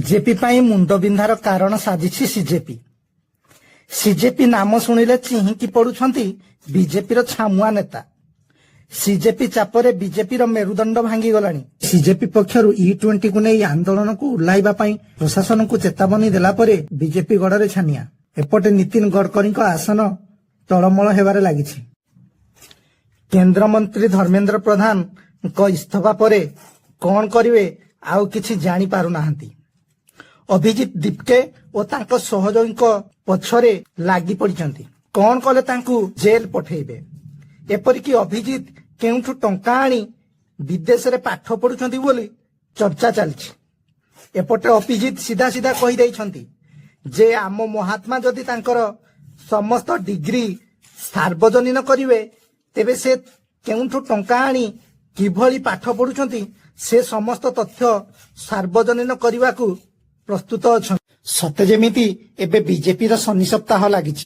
BJP ପାଇଁ ମୁଣ୍ଡବିନ୍ଧାର କାରଣ ସାଜିଛି ସିଜେପି। ସିଜେପି ନାମ ଶୁଣିଲେ ଚିହିଁକି ପଡୁଛନ୍ତି ବିଜେପିର ଛାମୁଆ ନେତା। ସିଜେପି ଚାପରେ ବିଜେପିର ମେରୁଦଣ୍ଡ ଭାଙ୍ଗିଗଲାଣି। ସିଜେପି ପକ୍ଷରୁ ଇ-20କୁ ନେଇ ଆନ୍ଦୋଳନକୁ ଓହ୍ଲାଇବା ପାଇଁ ପ୍ରଶାସନକୁ ଚେତାବନୀ ଦେଲା ପରେ ବିଜେପି ଗଡ଼ରେ ଛାନିଆ। ଏପଟେ ନୀତିନ ଗଡ଼କରୀଙ୍କ ଆସନ ଟଳମଳ ହେବାରେ ଲାଗିଛି। କେନ୍ଦ୍ରମନ୍ତ୍ରୀ ଧର୍ମେନ୍ଦ୍ର ପ୍ରଧାନଙ୍କ ଇସ୍ତଫା ପରେ କଣ କରିବେ, ଆଉ କିଛି ଜାଣି ପାରୁନାହାନ୍ତି। ଅଭିଜିତ ଦୀପକେ ଓ ତାଙ୍କ ସହଯୋଗୀଙ୍କ ପଛରେ ଲାଗି ପଡ଼ିଛନ୍ତି, କଣ କଲେ ତାଙ୍କୁ ଜେଲ ପଠେଇବେ। ଏପରିକି ଅଭିଜିତ କେଉଁଠୁ ଟଙ୍କା ଆଣି ବିଦେଶରେ ପାଠ ପଢୁଛନ୍ତି ବୋଲି ଚର୍ଚ୍ଚା ଚାଲିଛି। ଏପଟେ ଅଭିଜିତ ସିଧା ସିଧା କହିଦେଇଛନ୍ତି ଯେ ଆମ ମହାତ୍ମା ଯଦି ତାଙ୍କର ସମସ୍ତ ଡିଗ୍ରୀ ସାର୍ବଜନୀନ କରିବେ, ତେବେ ସେ କେଉଁଠୁ ଟଙ୍କା ଆଣି କିଭଳି ପାଠ ପଢୁଛନ୍ତି, ସେ ସମସ୍ତ ତଥ୍ୟ ସାର୍ବଜନୀନ କରିବାକୁ ପ୍ରସ୍ତୁତ ଅଛନ୍ତି। ସତେ ଯେମିତି ଏବେ ବିଜେପିର ଶନି ସପ୍ତାହ ଲାଗିଛି।